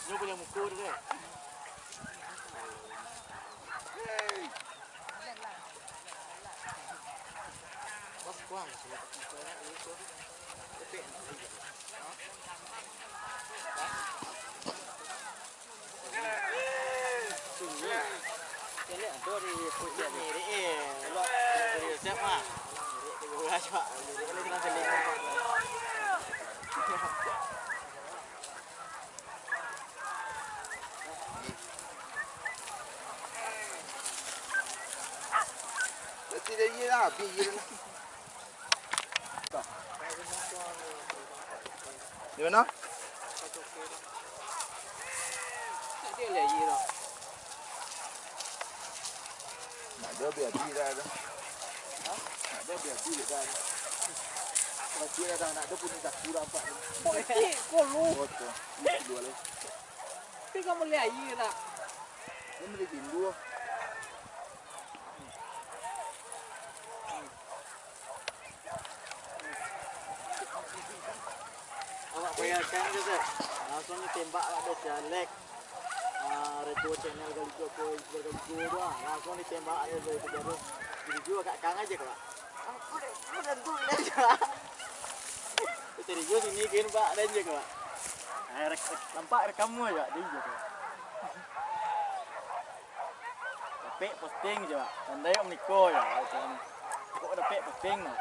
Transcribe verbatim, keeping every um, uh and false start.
Nyo punya muko tu kan. Berarti dia ye lah, habis ye lah. Di mana? Nak dia biar dia dah. Nak dia biar dia dah. Kalau dia dah nak dia punya dah kurang pak. Kok itu kok lu? Foto. Ini dua lagi. Tapi kamu lihat air tak? Ini beli gindu. Awak bayangkan je, Zek. Langsung ditembak lah deh si Alex. Ah, Redo Channel kali tu, apa, Iqbal kali tu, tu, ah. Langsung ditembak aja dari tu, baru. Jadi juga kat kang aja, Kak. Aku dah, aku dah tu, dia aja. Serius ini kan, Pak, dan je, Kak. Ah, rek-, rek-, nampak rekamu aja, dia je, Kak. Dapek posting je, Pak. Tandai meniko je, macam ni. Kok dapek posting, Pak?